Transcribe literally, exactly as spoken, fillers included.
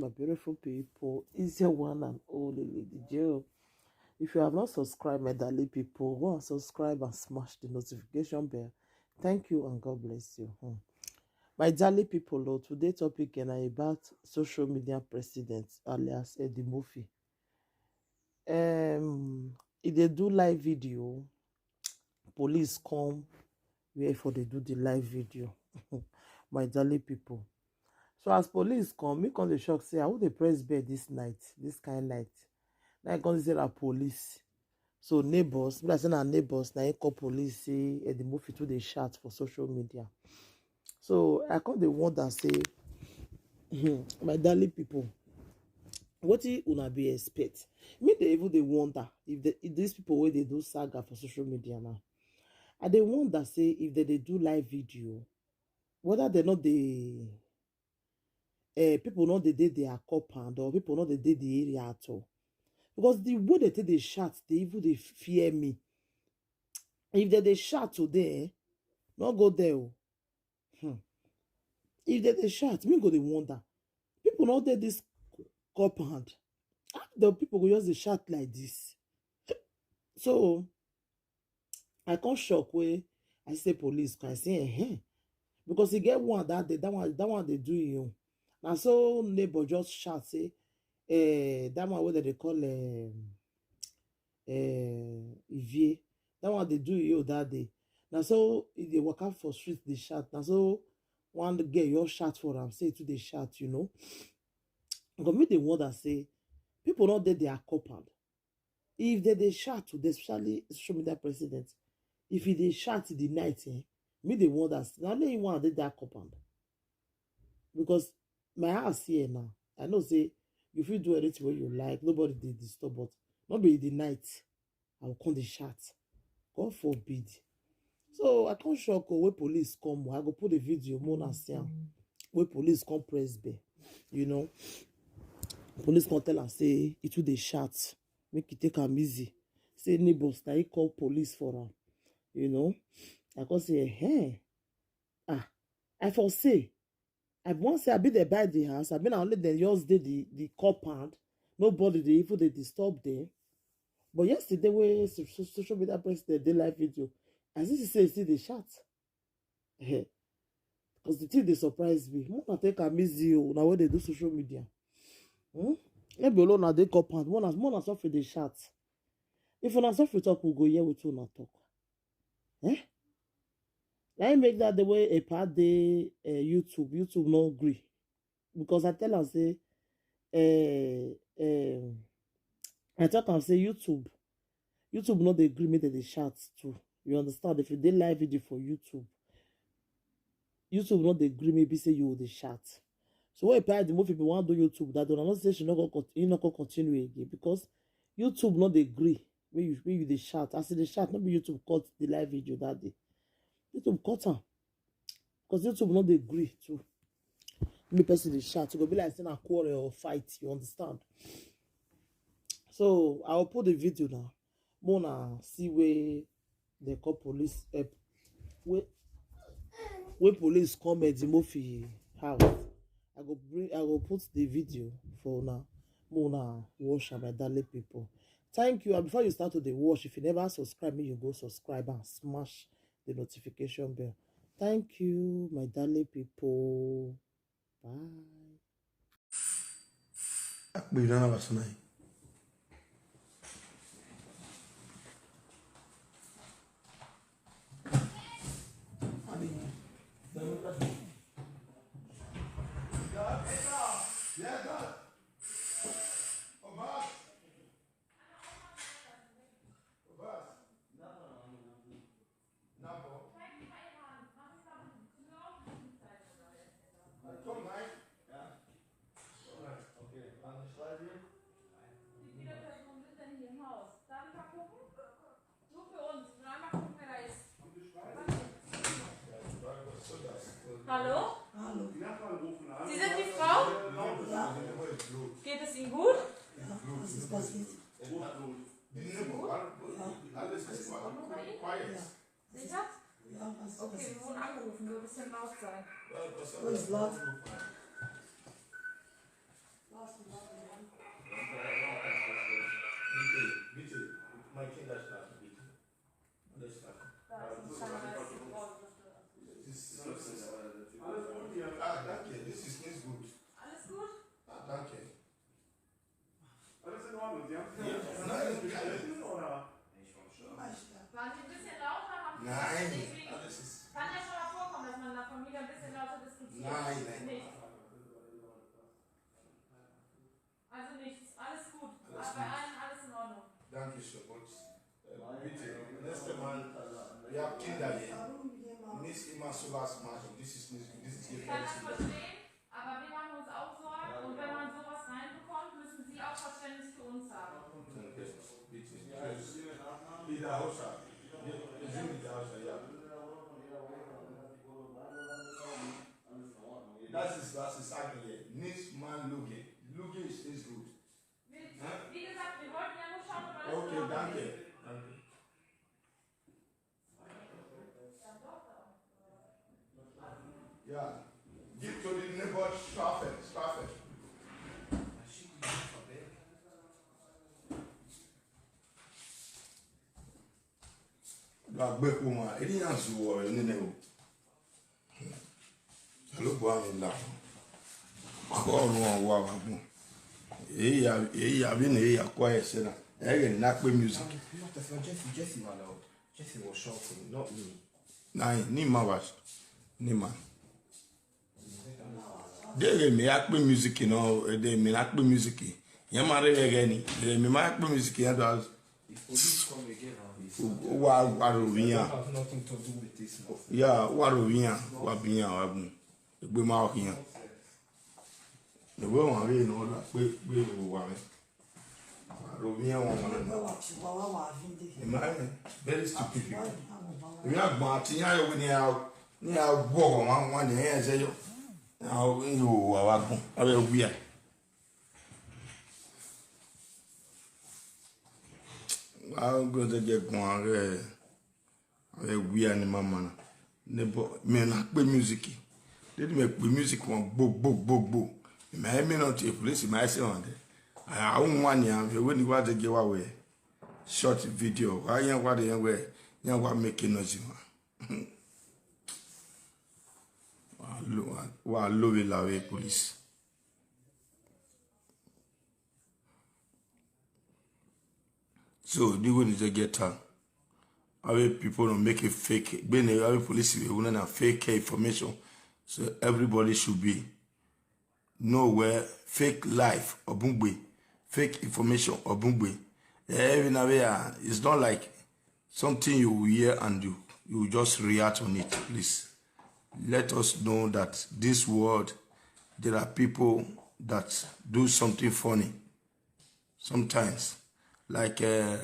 Beautiful people, it's your one and only Lady Joe. If you have not subscribed, my darling people, go and subscribe and smash the notification bell. Thank you and God bless you. Hmm. My darling people, Lord, today topic na about social media president alias Eddie Murphy. Um, if they do live video, police come where for they do the live video. My darling people. So as police come, me come the shock say, "I would they press bed this night, this kind night." Now I come say na police. So neighbors, be like say na neighbors, na him call police say Eddie Murphy too dey shout for social media. So I come dey wonder say, my darling people, wetin una be expect? Me dey even dey wonder if, the, if these people wey dey do saga for social media now, I dey wonder say if they dey do live video, whether they no dey, eh, people no dey dey their compound or people no dey dey the area at all. Because the way they take dey shout, they even dey fear me. If they dey shout today, eh, no go there o. Hmm. If they dey shout, me go dey wonder. People no dey this compound. How the people go just dey shout like this? So I come shock wey I say police come, I say, "Eh." Because he get one that day, that one, that one they do you. Now so neighbor just shout say, eh, that one wey they dey call, um, eh, Ivie. That one they do you that day. Now so if they walk out for street, they shout. Now so one girl you shout for am, say to they shout, you know. But me they wonder say people not dey their compound. If they dey shout today, especially social media president, if he dey shout in the night, eh, me dey wonder. Now only one dey that compound. Because my house here now, I know say you fit do anything wey you like, nobody dey disturb, but no be the night I will come dey shout. God forbid. So I come shock o, wey police come o, I go put the video, more na see am. Wey police come press bell, you know. Police come tell am say e too dey shout, make e take am easy. Say neighbors na he call police for am, you know. I come say, "Hey, ah, I for say, I wan say I be dey buy the house, I be na only dem just dey the, the compound, nobody dey even dey disturb them." But yesterday wey so-, so-, social media president dey live video, I see say e still dey shout. Eh, because the thing dey surprise me. More na take am easy o, na wey dey do social media. Hmm? Maybe alone na dey compound, more na, more na suffer dey shout. If una suffer talk, we go hear wetin una talk. Eh? Na him make that day wey Epa dey, eh, YouTube, YouTube no gree. Because I tell am say, eh, eh, I talk am say YouTube, YouTube no dey gree make dem dey shout too. You understand? If you dey live video for YouTube, YouTube no dey gree maybe say you dey shout. So when Epa the movie people want do YouTube that day, I know say she no go cont-, he no go continue again because YouTube no dey gree when you, when you dey shout. As you dey shout, no be YouTube cut the live video that day. YouTube cut am. Because YouTube no dey gree too. Me person dey shout, e go be like say na quarrel or fight, you understand? So I will put the video now. More na see wey they call police help. Wey, wey police come at the Murphy house. I go bring, I go put the video for now. More na watch am, my darling people. Thank you. And before you start to dey watch, if you never subscribe, make you go subscribe and smash the notification bell. Thank you, my darling people. Bye. Akpiri na na basana yi. Hallo? Hallo. Sie sind die Frau? Ja. Geht es Ihnen gut? Ja, was ist passiert? Gut. Gut? Ja. Alles ist quiet. Ja. Sicher? Ja, was ist passiert? Okay, wir wurden angerufen, wir müssen laut sein. Wo ist laut? Nein, Deswegen alles ist. Kann ja schon mal vorkommen, dass man in der Familie ein bisschen lauter diskutiert. Nein, nein. Nicht. Also nichts, alles gut. Alles Bei gut. Allen alles in Ordnung. Dankeschön. Und äh, bitte, nächstes Mal, wir haben Kinder hier. Nicht immer so was machen. Das ist nicht, das ist Ich kann das nicht verstehen, aber wir machen uns auch Sorgen und wenn man sowas reinbekommt, müssen Sie auch Verständnis für uns haben. Bitte. Wieder Hausa. Wieder Hausa, ja. Das ist, was ich sage hier. Nicht mal Lüge. Lüge ist nicht gut. Wie, wie gesagt, wir wollten ja nur schauen, ob alles in Okay, Ordnung danke. ist. Danke. Ja, give to the neighbor Strafe, Strafe. Gbàgbé kó wọn, èyí náà sùn wọ̀ ẹ́ nínú o. Alo bɔ ami la. Kɔ nu wa wa bu. Eya eya bi ne eya kɔ ɛ sɛ na. Ɛ yɛ na kpe music. Not as well, Jesse, Jesse, my lord. Jesse was shouting, not me. Na ni ma wa. Ni ma. De re mi akpe music no, de mi na kpe music. Yẹn ma re gẹ́gẹ́ ni. De mi ma akpe music yẹn do. If police come again, I'll be Wa wa ro viyan. Have nothing to do with this now. Ya wa ro viyan, wa viyan wa gun. Egbe ma o kiyan. Egbe wọn re no la pe pe o wa me. Wa ro viyan wọn wọn. Imagine, very stupid people. Èmi àgbọn àti yín ayọ̀wé ni a ní a wọ̀ wọ́n wọn ní ẹ̀yẹ́ ẹ̀sẹ̀ yọ. Àwọn ìwò wà wá gùn, wọ́n fẹ́ wíyà. Wọ́n á gbọ́dọ̀ jẹ́ gùn ààrẹ. Abe wia ni mama na. Nebo me na pe music. Dedi me pe music wọn gbogbogbogbo. Me me no te police ma se wọn de. Awu wan ni a we ni wa de ge wa we. Short video. Wa yan wa de yan we. Yan wa make no ji ma. Wa lo wa lo we la we police. So the way they get time, how people don't make a fake, when they have police, we want to fake information. So everybody should be know where fake life or bungbe, fake information or bungbe. Even now, it's not like something you will hear and you you just react on it. Please let us know that this world there are people that do something funny. Sometimes, like uh,